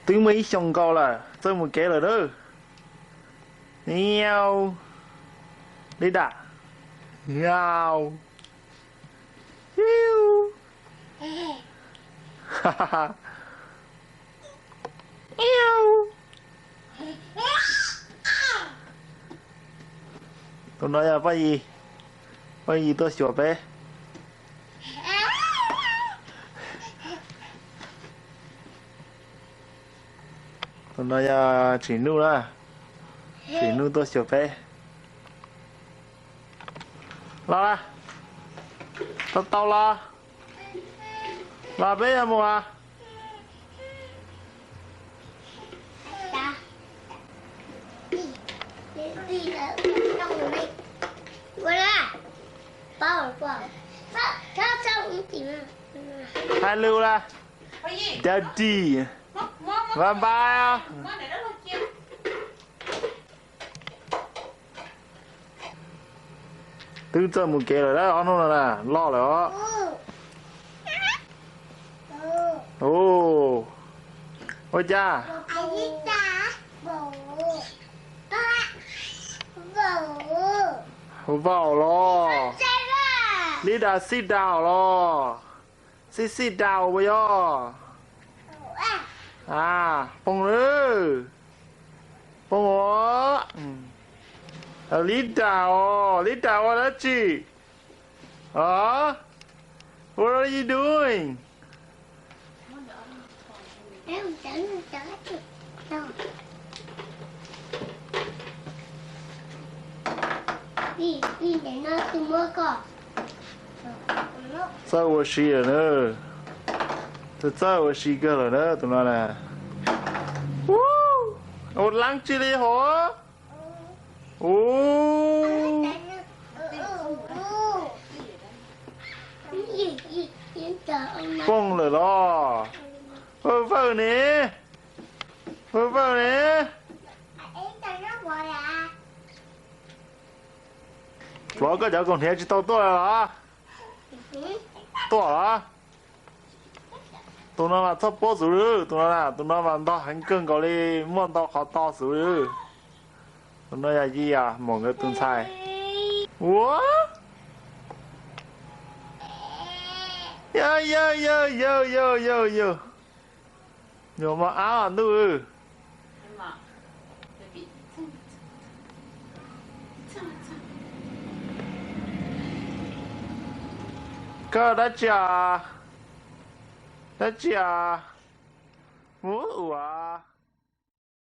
Twb muaj ib xyoos nkaus lawm, txawj mus kev lawm na. Niau, li dam, niau, hiu, niau. Tus no yog Paj Yis, Paj Yis tuaj xyuas peb. Tus no yog Tsim Nuj na, Tsim Nuj tuaj xyuas peb. Los, tau tau los, los peb yuav mus. Hais lus las, daddy, bye bye. Twb txawj mus kev lawm, ob hnub no na, loj lawm os. Ua cas? Vaum los? Li das xij das los? Xij xij das puas yog? A, poob lawm. Poob os. Li das os, li das ua dab tsi? Os, what are you doing? Txawj ua si lawm na. Tus txawj ua si kawg lawm na tus no na. Ua leej tsi li hov. Ub, poob lawm los? Vawj vawj ne, vawj vawj ne. Pluav, koj cov koom hniav tsis tau tuaj los? Tuaj los? Tus no mas txhob puab txwv li, tus no, tus no mas ntog heev kawg nkaus li, muaj ntau qhov to txwv li. Tus no yog Yis, Maum nkawd tus ntxhais. Ua, yawg, yawg, yawg, yawg, yawg, yawg, yawg. Nyuam mos ab ntuj. Koj dab tsi os? Dab tsi os? Ua ua.